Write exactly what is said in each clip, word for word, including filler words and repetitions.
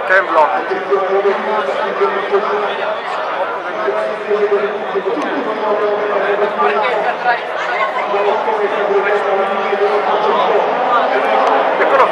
Che bloco. Eccolo.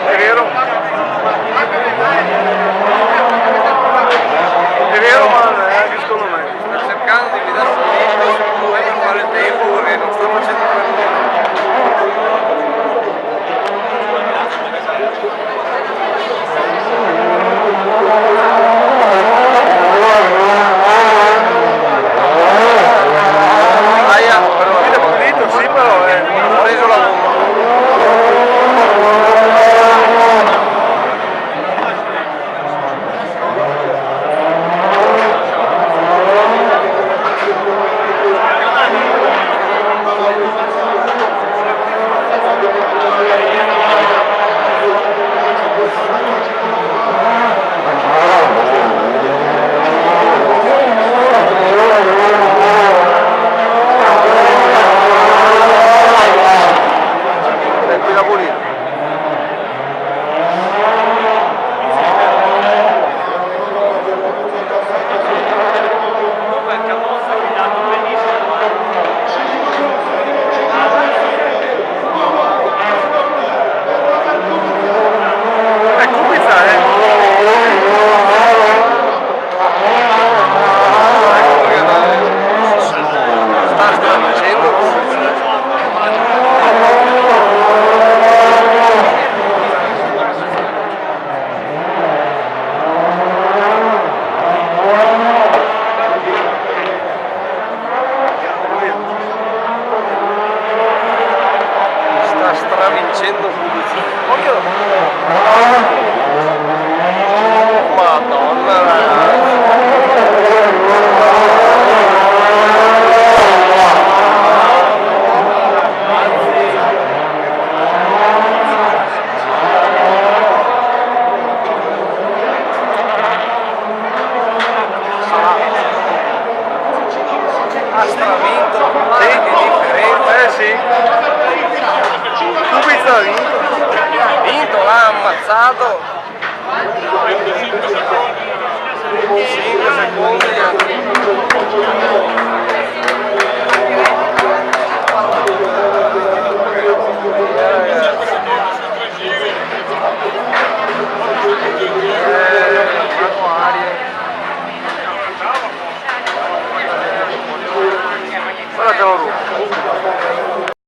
È vero? È vero, ma non è anche secondo me. Sta cercando di guidarsi lì, secondo me, per fare il tempo, perché non sta facendo per nulla. Aia, però, sì, però, eh, ha preso la bomba. Tranquilla, pulita. Eco, questa è. Sta, sta facendo. Sta stravincendo subito. Occhio! Madonna, ragazzi. Ha stravinto, sì, che diferenza. Eh sì. Subito ha vinto. Vinto, l'ha ammazzato. Cinque secondi.